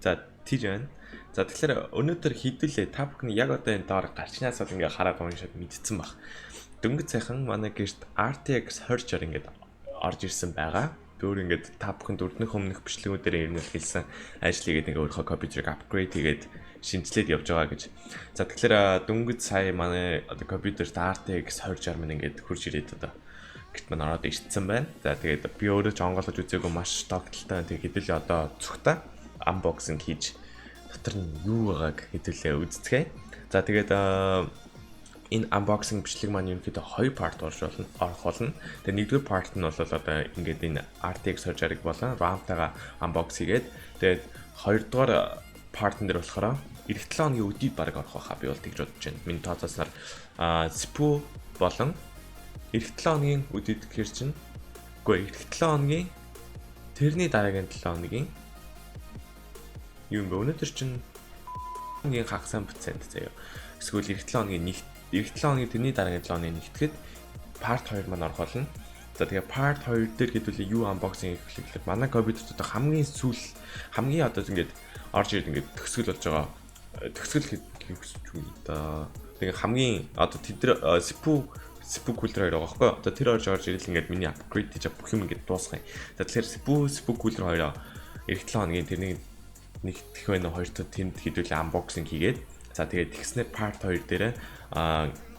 За, тийж байна. За, тэгэхээр өнөөдөр хэдүүлээ та бүхэн яг одоо энэ доор гарчнаас бол ингээ хараад уншаад мэдсэн бах. Дөнгөж сайхан манай гэрт RTX 2060 ингээд орж ирсэн байгаа. Би өөр ингээд та бүхэнд өрднөх өмнөх бичлэгүүдээр ер нь л хэлсэн, ажил хийгээд ингээ өөрийнхөө компьютерыг upgrade хийгээд шинжилээд явж байгаа гэж. За, тэгэхээр дөнгөж сая манай одоо компьютерт RTX 2060 минь ингээд хурж ирээд одоо гэрт маань ороод ирсэн байна. За, тэгээд би өөрөө ч онгойлгож үзээгүй, маш тогтолтой. Тэгээд хэдүүлээ одоо цугтаа unboxing хийж дотор нь юу байгааг хэдүүлээ үзцгээе. За, тэгээд энэ unboxing бичлэг маань ерөнхийдөө хоёр part орж болно, орох болно. Тэгээ нэгдүгээр part нь бол одоо ингээд энэ RTX 2060 болон RAM-тайгаа unbox хийгээд, тэгээд хоёрдугаар part нь дээр болохоор ирэх 7 хоногийн өдийг баг орох байхаа, би бол тэгж бодож байна. Миний тооцоолсноор CPU болон ирэх 7 хоногийн өдийг гэхэр чинь, үгүй, ирэх 7 хоногийн тэрний дараагийн 7 хоногийн юу юм бэ? Өнөөдөр чинь хоногийн хагас сайн процент заяа. Эсвэл ирэх 7 хоногийн нэг, ирэх 7 хоногийн тэрний дараагийн 7 хоногийн нэгтгэхэд part 2 маань орох болно. За, тэгээ part 2 дээр хэдүүлээ юу unboxing хийх гэхээр манай компьютерт одоо хамгийн сүүл, хамгийн одоо ингээд орж ирээд ингээд төгсгөл болж байгаа, төгсгөл гэж юм да. Тэгээ хамгийн одоо тэд нар CPU cooler хоёр байгаа байхгүй. Одоо тэр орж ирэл ингээд миний upgrade хийж бүх юм ингээд дуусгах юм. За, тэгэхээр CPU cooler хоёроо ирэх 7 хоногийн тэрний нэгтгэх байна, хоёр дахь тэнд хэдүүлээ unboxing хийгээд, за, тэгээд тэгснээр part 2 дээр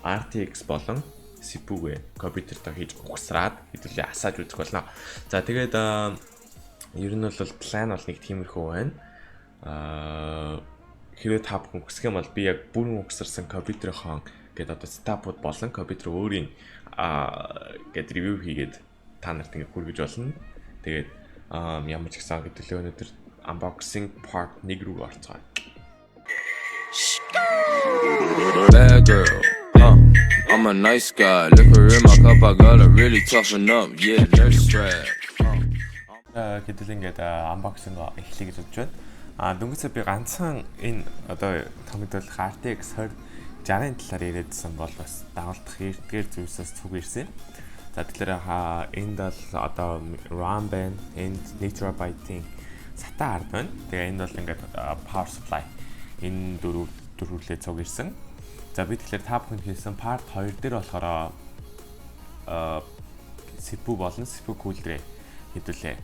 RTX болон CPU-гээ компьютерт хийж угсраад хэдүүлээ асааж үзэх болно. За, тэгээд ер нь бол план бол нэг тиймэрхүү байна. Хэрвээ та бүхэн хүсэх юм бол би яг бүрэн угсарсан компьютерийнхоо гээд одоо setup-ууд болон компьютер өөрийн гээд review хийгээд та нарт ингээ хүргэж болно. Тэгээд ямар ч гэсэн хэдүүлээ өнөөдөр unboxing part 1 рүү орцгоё. Bad girl, huh? I'm a nice guy. Liquor in my cup, I gotta really toughen up. Yeah, nurse strap. Хэдүүл ингээд unboxing эхлэе гэж бодож байна. Дөнгөцөө би ганцхан энэ одоо томигдуулах RTX 20 60-ын талаар яриадсан бол бас дагуулдах эрдгээр зүйлсээс цуг ирсэн. За, тэгэхээр энд бол одоо RAM байна. Энд 1 TB-ийн SATA hard байна. Тэгээ энд бол ингээд power supply. Энэ дөрөв дөрвөлээ цуг ирсэн. За, би тэгэхээр та бүхэнд хэлсэн part 2 дээр болохоор CPU болон CPU cooler хэдүүлээ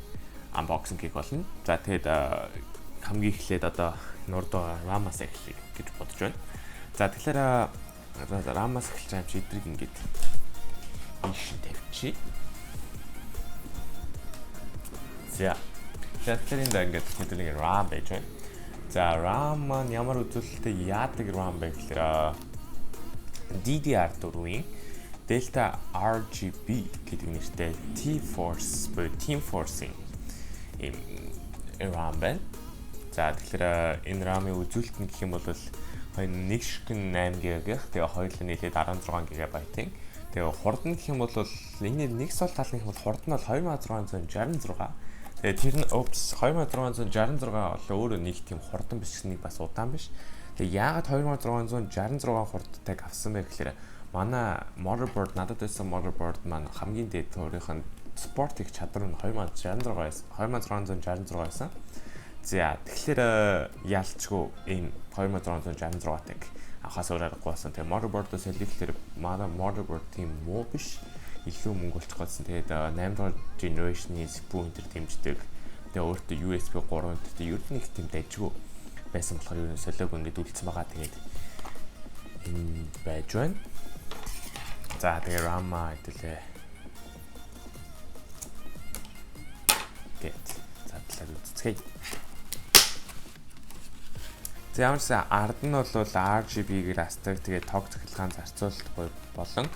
unboxing хийх болно. За, тэгэд хамгийн эхлээд одоо нурд байгаа RAM-аас эхлэе гэж бодож байна. За, тэгэхээр RAM-аас эхэлж байгаа юм чи эдрийг ингээд ийш тавьчих. За. За, тэгэхээр энд ингээд хэдүүлээ ингээд RAM байж байна. За, RAM маань ямар үзүүлэлттэй, яадаг RAM бэ гэхээр DDR4-ийн Delta RGB гэдэг нэртэй T-Force буюу Team Force-ийн ийм RAM байна. За, тэгэхээр энэ RAM-ын үзүүлэлт нь гэх юм бол 1 ширхэг 8 ГБ, тэгээ хоёулаа нийлээд 16 ГБ-ийн. Тэгээ хурд нь гэх юм бол энэ нэг сул тал нь гэх юм бол хурд нь бол 2666. Тэгээ тэр нь, oops, 2666 бол өөрөө нэг тийм хурдан биш, нэг бас удаан биш. Тэгээ яагаад 2666 хурдтайг авсан бэ гэхээр манай motherboard, надад байсан motherboard маань хамгийн дээд өөрийнх нь support хийх чадвар нь 2066 байсан. 2666 байсан. За, тэгэхээр ялчгүй ийм 2666-тайг авахаас өөр аргагүй болсон. Тэгээ motherboard-оос солихлоор манай motherboard тийм муу биш. Илүү мөнгө болчих гэсэн. Тэгээд 8 дугаар generation-ы CPU энэ төр дэмждэг. Тэгээ өөртөө USB 3 энэ төр ер нь их тийм дайжгүй байсан болохоор ер нь солиог ингээд үлдсэн байгаа. Тэгээд энэ байж байна. За, тэгээ RAM-а хэдүүлээ. Гэт задлаад үзцгээе. За, ямар ч сан ард нь бол RGB-гээр асдаг. Тэгээ тог цахилгаан зарцуулалт болон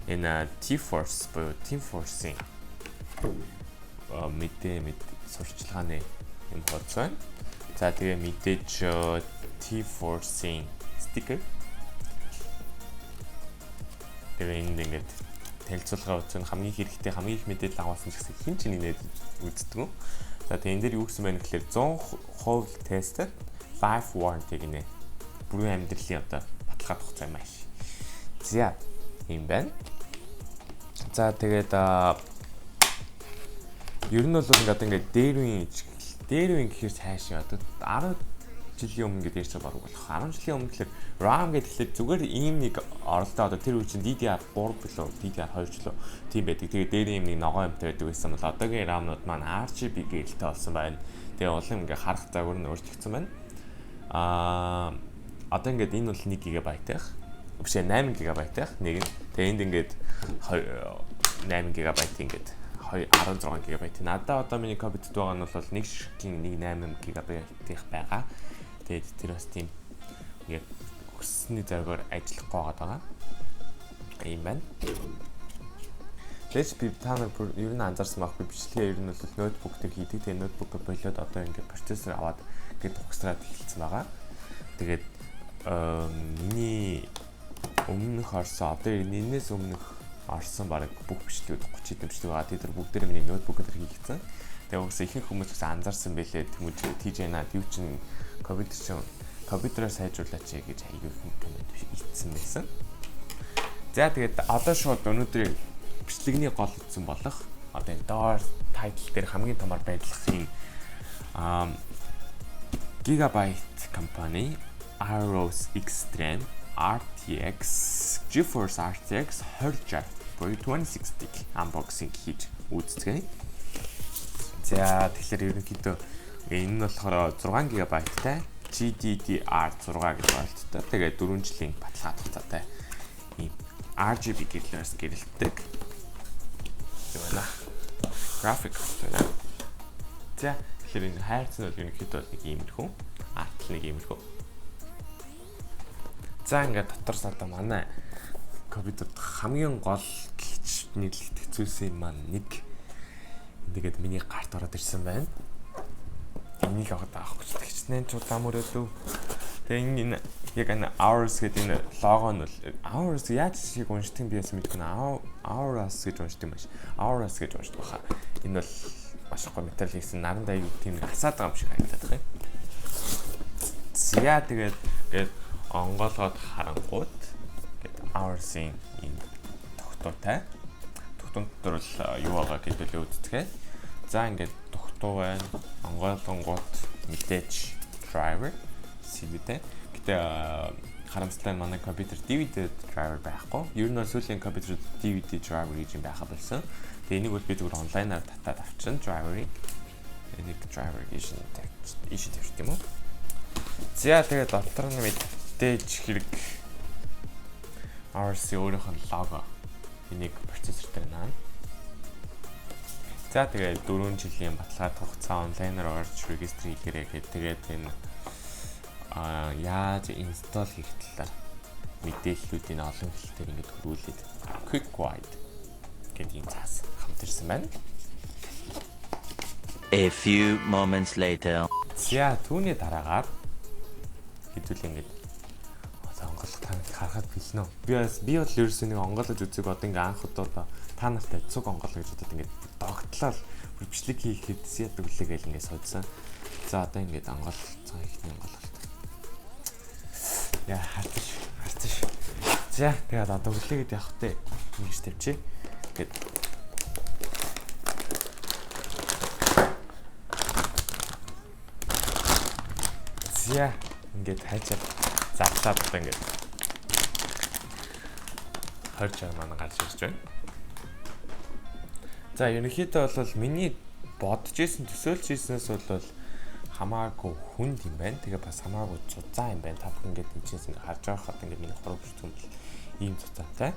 энэ T-Force буюу Team Force-ийн мэдээ мэд сурчлагын юм хуудас байна. За, тэгээ мэдээж T-Force-ийн стикер. Тэгээ энд ингээд танилцуулга үзэн, хамгийн хэрэгтэй, хамгийн их мэдээлэл агуулсан ч гэсэн хэн ч нэг үздэг юм. За, тэгээ энэ дээр юу гэсэн бэ гэхээр 100% tested life warranty гинэ. Бүрэн амьдралын одоо баталгаа хугацаа юм ааш. За, юм байна. За, тэгээд ер нь бол ингээд дээр үеийн гэхээр цааш одоо 10 жилийн өмнө гэдэг ярьж байгаа болох. 10 жилийн өмнө гэхэлэр RAM гэдэг тэгэхээр зүгээр ийм нэг оролдоо, одоо тэр үе чинь DDR3 билүү, DDR2 ч лөө тийм байдаг. Тэгээ дээр ийм нэг ногоон юмтай байдаг байсан бол одоогийн RAM-нууд маань RGB гэрэлтэй болсон байна. Тэгээ улам ингээ харах загвар нь өөрчлөгдсөн байна. Одоо ингээд энэ бол 1 ГБ-ийнх. Биш ээ, 8 ГБ-ийнх нэг нь. Тэгээ энд ингээд 8 ГБ, ингээд 16 ГБ. Надад одоо миний компьютерт байгаа нь бол нэг ширхгийн 1.8 ГБ-ийнх байгаа. Тэгээд тэр бас тийм ингээд хүссний зоргоор ажиллахгүй байгаа. Ийм байна. Тэгэж би та нар бүр ер нь анзаарсан байх, би бичлэгээ ер нь бол ноутбук дээр хийдэг. Тэгээ ноутбукоо болиод одоо ингээд процессор аваад ингээд угсраад эхэлсэн байгаа. Тэгээд миний өмнөх орсон, одоо энэнээс өмнөх орсон баг бүх бичлэгүүд 30 хэдэн бичлэг байгаа. Тэр бүгдээрээ миний ноутбук дээр хийгдсэн. Тэгээ угсаа ихэнх хүмүүс бас анзаарсан байлээ. Тэмүүж TJ наад юу чин компьютер чинь компьютероор сайжруулаач гэж аягүй их коммент итсэн байсан. За, тэгээд одоо шууд өнөөдрийн бичлэгний гол үндсэн болох одоо энэ доор title дээр хамгийн томор байдлахын Gigabyte компани Aorus Extreme RTX GeForce RTX 2060 буюу 2060-ыг unboxing хийж үзцгээе. За, тэгэхээр ерөнхийдөө энэ нь болохоор 6 ГБ-тай GDDR6 гэж ойлттой. Тэгээд 4 жилийн баталгаа хугацаатай ийм RGB гэрлээс гэрэлтдэг. Юм байна. График байна. За, тэгэхээр энэ хайрцаг нь бол ерөнхийдөө нэг иймэрхүү. Артл нэг иймэрхүү. За, ингээд дотор одоо манай компьютерт хамгийн гол гэж нийлэгдэх зүйлсийн маань нэг тэгээд миний гарт ороод ирсэн байна. Энийг авах авах гэж хичнээн ч удаа мөрөөдөв. Тэгээ энэ яг энэ Aorus гэдэг энэ лого нь бол Aorus яаж шиг уншдаг юм би яасан мэдэхгүй нэ. Aorus гэж уншдаг юм биш. Aorus гэж уншдаг баха. Энэ бол маш гоё металл хийсэн наран даяг тийм нэг асаад байгаа юм шиг харагдаад байгаа юм. За, тэгээд ингээд онгоолгоод харангууд гээд Aorus-ийн энэ тогтуутай. Тогтун дотор бол юу байгаа гэдээ үздэгэ. За, ингээд тогтуу байна. Онгойлгонгууд мэдээж driver CD-тэй. Гэтэ харамсалтай нь манай компьютер DVD driver байхгүй. Ер нь бол сүүлийн компьютерүүд DVD driver гэж юм байха болсон. Тэгээ энийг бол би зүгээр онлайнаар татаад авчин driver-ыг. Энийг driver гэж ийш тавьчих юм уу? За, тэгээд дотор нь мэдээж хэрэг Aorus өөрийнх нь лого, энийг процессор дээр наана. За, тэгээд 4 жилийн баталгаа хугацаа, онлайнаар орж register хийгээрэй гэдэг. Тэгээд энэ яаж install хийх талаар мэдээллүүдийг олон хэлээр ингэж хөрвүүлээд Quick Guide гэдэг ийм цаас хамтарсан байна. A few moments later. За, түүний дараагаар хэдүүл ингэж одоо онгойлго та нарт харахад бэлнэ үү? Би бол ерөөсөө нэг онгойлгож үзег, одоо ингээ анх удаа одоо та нартай цуг онгойлго гэж бодоод ингээд догтлол бичлэг хийхэд яадаг үлээ гээл ингээд суудсан. За, одоо ингээд онгойлцсон ихний онгойлголт. Яа, харцаж харцаж. За, тэгээд одоо хүлээгээд явах тэ ингэж тавьчих. Ингээд за, ингээд хайчаад зарлаад одоо ингээд 20 60 маань гарч ирж байна. За, ерөнхийдөө бол миний бодож исэн, төсөөлж ирснээс бол хамаагүй хүнд юм байна. Тэгээ бас хамаагүй зузаан юм байна. Та бүхэн ингээд энэ ингээд харж байгаа хад ингээд миний хураг бүртгэн бол ийм зузаантай.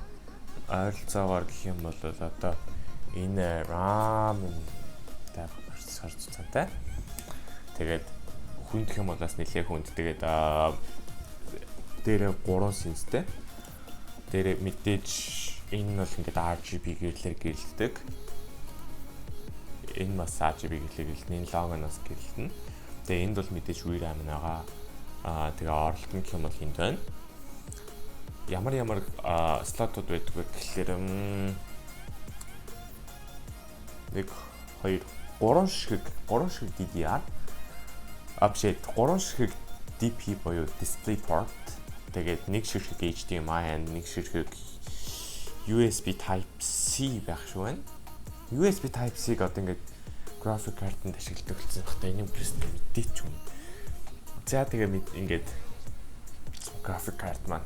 Ойролцоогоор гэх юм бол одоо энэ RAM та процессор зузаантай. Тэгээд хүнд гэх юм бол бас нэлээ хүнд. Тэгээд дээрээ 3 сенстэй. Дээрээ мэдээж энэ нь бол ингээд RGB гэрлэр гэрэлтдэг. Энэ бас RGB гэрлэр гэрэлтэн. Энэ лого нь бас гэрэлтэнэ. Тэгээ энд бол мэдээж VRAM байгаа. Тэгээ оролт нь гэх юм бол энд байна. Ямар ямар slot ууд байдаг вэ гэхлээр 1 2 3 шиг 3 шиг DDR биш, 3 шиг DP буюу display port, тэгээд нэг ширхэг HDMI and нэг ширхэг USB Type C байх шүү байна. USB Type C-г одоо ингээд graphic card-нд ашигладаг болсон байх та, энийг пресс мэдээч юм. За, тэгээ ингээд graphic card маань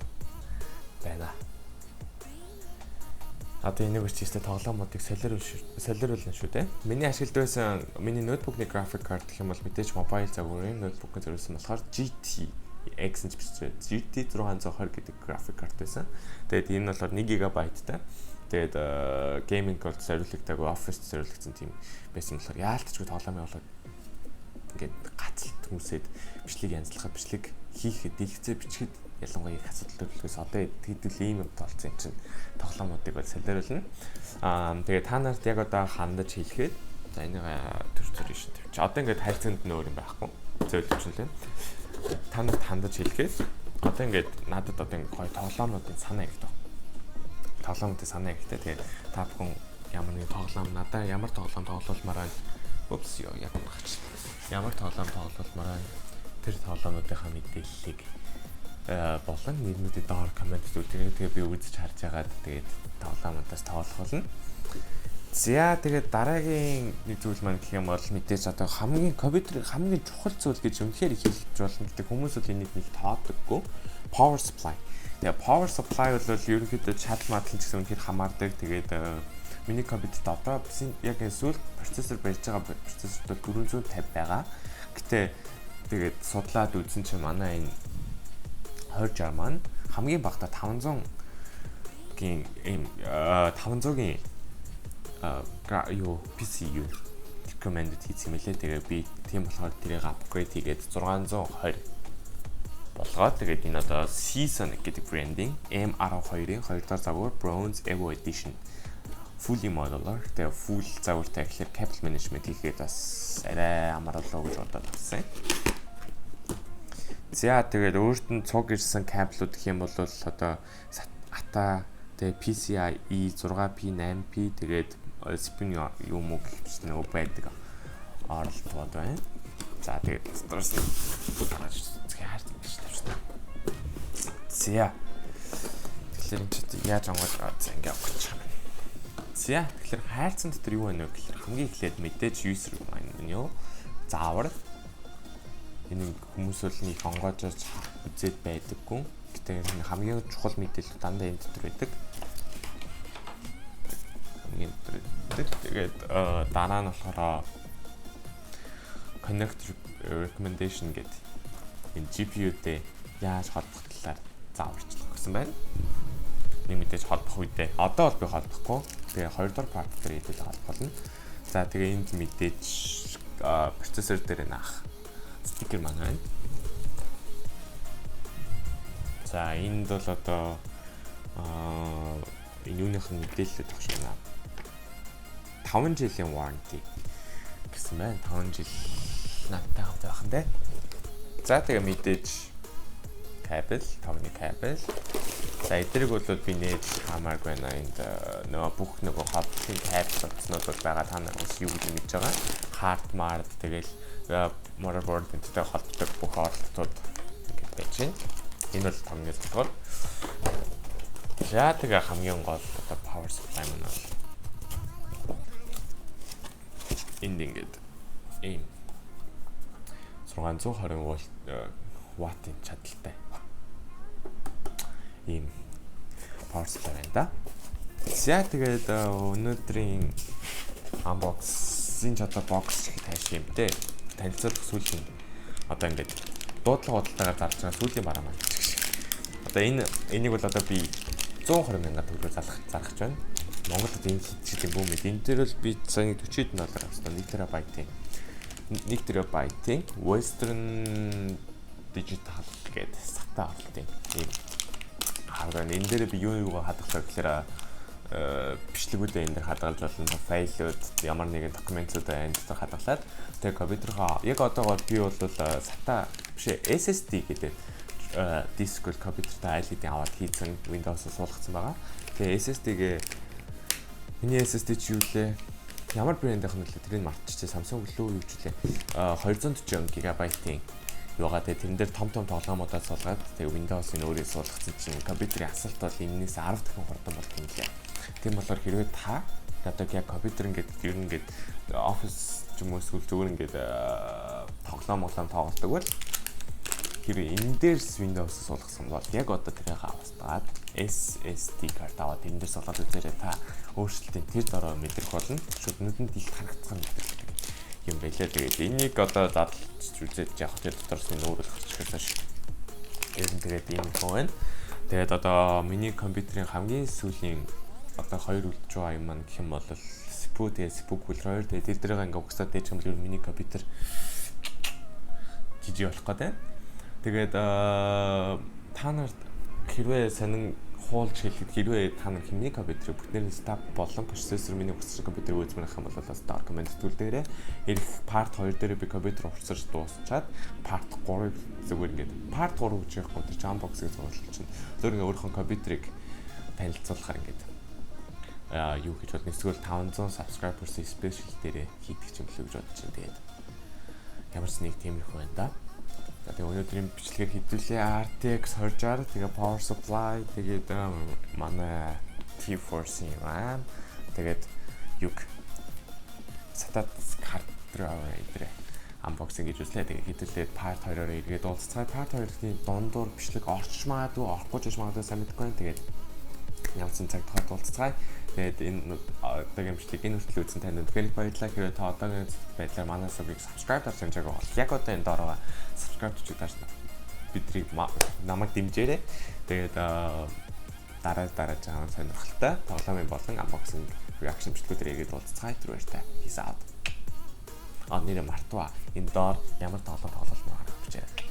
байна. Одоо энийг чистэй тоглоомуудыг солиоруулна шүү дээ. Миний ашигладаг байсан миний ноутбукны graphic card гэх юм бол мэдээж mobile загварын ноутбукын зориулсан болохоор GT X гэж бичсэн. GT 620 гэдэг graphic card байсан. Тэгээд энэ нь болохоор 1 GB-тай. Тэгээд gaming бол зориулагдаагүй, office зориулагдсан тийм байсан болохоор яалтчгүй тоглоом явуулаад ингээд гацалт хүмүүсээд бичлэг янзлахад, бичлэг хийхэд, дэлгэцээ бичихэд ялангуяа их асуудал төрөлгөөс одоо хэдүүл ийм юм толцсон юм чинь тоглоомуудыг бол солиоруулна. Тэгээд та нарт яг одоо хандаж хэлэхэд, за, энийг төр төр шин тавьчих. Одоо ингээд хайрцагт нь өөр юм байхгүй. Зөөлөж лээ. Та нарт хандаж хэлэхэд одоо ингээд надад одоо ингээд гоё тоглоомнуудын санаа хэрэгтэй. Тоглоомнуудын санаа хэрэгтэй. Тэгээд та бүхэн ямар нэгэн тоглоом, надаа ямар тоглоом тоглуулмаар байна. Oops, ёо, яг багч. Ямар тоглоом тоглуулмаар байна. Тэр тоглоомнуудынхаа мэдээллийг болон нэрнүүдийг доор comment үлдээгээрэй. Тэгээ би үзэж харж агаад тэгээд тоглоомудаас тоглох болно. За, тэгээд дараагийн нэг зүйл маань гэх юм бол мэдээж одоо хамгийн компьютерийн хамгийн чухал зүйл гэж үнэхээр их хэлж болно гэдэг, хүмүүс бол энийг нэг тоодоггүй. Power supply. Тэгээ power supply бол ерөнхийдөө чадал мадлан ч гэсэн үнэхээр хамаардаг. Тэгээд миний компьютерт одоо яг энэ сүүлд процессор барьж байгаа процессор бол 450 байгаа. Гэтэ тэгээд судлаад үзсэн чинь манай энэ 2060 маань хамгийн багадаа 500-гийн ийм 500-гийн юу PCU recommended хийсэн юм лээ. Тэгээ би тийм болохоор тэрийг upgrade хийгээд 620 болгоод, тэгээд энэ одоо Seasonic гэдэг брендинг M12-ын 2 дахь загвар Bronze Evo Edition fully modular, тэгээ full загвартай гэхээр cable management хийхэд бас арай амар болоо гэж бодоод авсан. За, тэгээд өөрт нь цуг ирсэн кабелууд гэх юм бол одоо ATA, тэгээ PCIe 6P, 8P, тэгээд CPU юм уу гэх нөгөө байдаг оролтууд байна. За, тэгээд дотроос нь гаргаж үзье, хайрцаг гэж тавьчихна. За. Тэгэхээр энэ ч яаж онгож, за, ингээ онгочих юм байна. За, тэгэхээр хайрцан дотор юу байна вэ гэхээр хамгийн эхлээд мэдээж user manual, заавар. Энэ хүмүүс бол нэг онгоожож үзээд байдаггүй. Гэтэ энэ хамгийн чухал мэдээлэл дандаа энэ дотор байдаг. Хамгийн дотор байдаг. Тэгээд дараа нь болохоор connect recommendation гэдэг энэ GPU-тэй яаж холбох талаар зааварчлах гэсэн байна. Нэг мэдээж холбох үедээ, одоо бол би холбохгүй. Тэгээ 2 дугаар part дээр хэдүүл холбох болно. За, тэгээ энд мэдээж процессор дээр наах стикер маань байна. За, энд бол одоо энэ юуных нь мэдээлэл тогш байна. 5 жилийн warranty гэсэн байна. 5 жил надтай хамт байх нь дээ. За, тэгээ мэдээж кабель, тогны кабель. За, эдрийг бол би нээж хамааргүй байна. Энд нөгөө бүх нөгөө холболтын кабель утаснууд бол байгаа. Та нар бас юу гэж мэдж байгаа. Hard mart, тэгэл motherboard энэтэй холбогддог бүх оролтууд ингээд байж байна. Энэ бол тогны зөвлөгөө. За, тэгээ хамгийн гол одоо power supply маань бол энд ингээд ийм 620 вольт ваттын чадалтай ийм power supply байна да. За, тэгээд өнөөдрийн unboxing ч одоо box гэх тааш юм те. Танилцуулах сүүлийн одоо ингээд дуудлага худалдаагаар зарж байгаа сүүлийн бараа маань гэх шиг. Одоо энийг бол одоо би 120 мянган төгрөгөөр зарах гэж байна. Монголд энэ хэд юм бүү мэд. Энэ дээр бол би сая 40 доллар авсан. 1 терабайтын 1 терабайтын Western Digital гэдэг SATA оролтын ийм харгаа. Энэ дээр би юу юугаа хадгалах гэхээр бичлэгүүдээ энэ дээр хадгалж болно. Файлууд, ямар нэгэн документуудаа энэ дээр хадгалаад, тэгээ компьютерхоо яг одоогоор би бол SATA биш, SSD гэдэг диск бол компьютертэй аль хэдийн аваад хийцэн Windows-аас суулгацсан байгаа. Тэгээ SSD-гээ, миний SSD чи юу лээ? Ямар брэндийнх нь лээ? Тэрийг мартчихжээ. Samsung лөө юу ч лээ. 240 ГБ-ийн юугаа, тэгээ тэрэн дээр том том тоглоомудаа суулгаад, тэгээ Windows-ын өөрийг суулгацсан чинь компьютерийн асалт бол энэнээс 10 дахин хурдан болт юм лээ. Тийм болохоор хэрвээ та одоо яг компьютер ингээд ер нь ингээд Office ч юм уу эсвэл зүгээр ингээд тоглоом моглоом тоглодог бол Хэрвээ энэ дээр Windows суулгасан бол яг одоо тэрийг аваад SSD карт аваад энэ дээр суулгаад үзээрэй. Та өөрчлөлтийн тэр дороо мэдрэх болно. Шууд нүдэнд илт харагдах мэдрэх юм байлээ. Тэгээд энийг одоо задлж үзээд яг тэр дотроос нь өөрөлдөх гарч ирэхээс ер нь тэгээд ийм их байна. Тэгээд одоо миний компьютерийн хамгийн сүүлийн одоо хоёр үлдэж байгаа юм маань гэх юм бол CPU, тэгээд CPU cooler хоёр, тэгээд тэр дээрээ ингээ угсаад дээж юм бол миний компьютер GG болох гэдэг. Тэгээд та нарт хэрвээ сонин хуулж хэлэхэд, хэрвээ та нар миний компьютерийг бүтнээр setup болон процессор, миний ухсарч компьютерийг үзмээр ах юм бол бас доор comment үлдээгээрэй. Ирэх part 2 дээр би компьютер ухсарч дуусчаад part 3-ыг зүгээр ингээд part 3 гэж яахгүй, тэр unboxing зурлал чинь зөв ингээд өөрийнхөө компьютерийг танилцуулахаар ингээд юу хийж болно. Эсвэл 500 subscribers special дээрээ хийдэг юм билүү гэж бодож байна. Тэгээд ямар ч нэг тиймэрхүү байна да. За, тэгээ өнөөдрийн бичлэгээр хэдүүлээ RTX 2060, тэгээ power supply, тэгээд манай T-Force RAM, тэгээд юг SATA card driver эдрээ unboxing гэж үзлээ. Тэгээ хэдүүлээ part 2-ороо эргээд уулзцгаая. Part 2-ын дундуур бичлэг орч магадгүй, орохгүй ч магадгүй, сайн мэдэхгүй байна. Тэгээд ямар цаг тухайд уулзцгаая. Тэгээд энэ одоогийн бичлэг энэ хүртэл үзсэн танд үнэхээр их баярлалаа. Хэрвээ та одоогийн байдлаар манай сувгийг subscribe дарж амжаагүй бол яг одоо энэ доороо subscribe хийх дарж биднийг намайг дэмжээрэй. Тэгээд дараа дараа жаахан сонирхолтой тоглоомын болон unboxing, reaction бичлэгүүдээр эргээд уулзцгаая. Тэр баяртай. Peace out. А, нэрээ мартваа. Энэ доор ямар тоглоом тоглолмоор бичээрэй.